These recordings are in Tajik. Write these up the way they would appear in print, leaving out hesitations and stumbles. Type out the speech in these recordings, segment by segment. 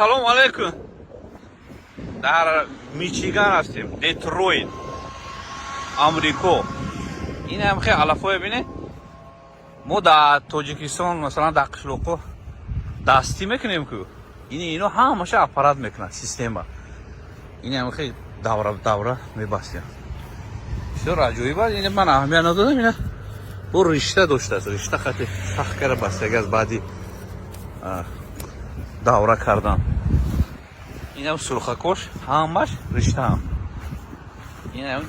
Ассалому алайкум. Дар Мичиган ҳастем, Детройт, Амрико. Ин ҳам хеле алафҳое бинед. Мо дар Тоҷикистон, масалан, дар қишлоқҳо дастӣ мекунем ку. Ин ино ҳамаша аппарат мекунад, система. Ин ҳам хеле давра давра мебастем. Бисёр аҷоиб аст. Ин ман аҳамият надодам, ина бо ришта доштааст. Ришта хати сахт кара бастагӣ аст баъди давра кардан. Инам сурхакош ҳамаш риштаам. Инам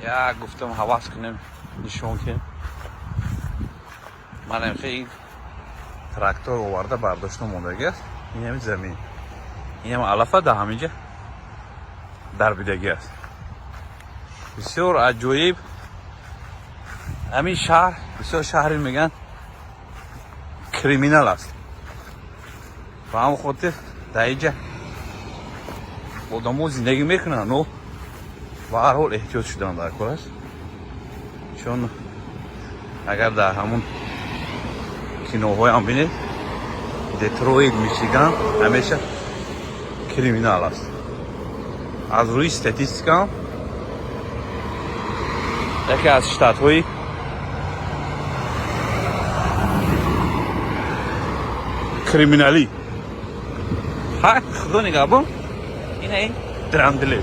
як гуфтам, ҳавас кунем, нишон кунем. Манам хеле трактор оварда бардошта мондагӣ аст. Инам замин. Инам алафа дар ҳаминҷа дарбидагӣ аст. Бисёр аҷоиб. Ҳамин шаҳр бисёр шаҳре мегӯянд криминал аст. Ба ҳамон хотир дар инҷа одамо зиндагӣ мекунанд, но ба ҳар ҳол эҳтиёт шудан дар кор аст. Чун агар дар ҳамун киноҳоям бинед, Детройт, Мичиган ҳамеша криминал аст. Аз рӯи статистикаам яке аз штатҳои криминалӣ. Ҳай, худо нигаҳбон. Ина ин драндле.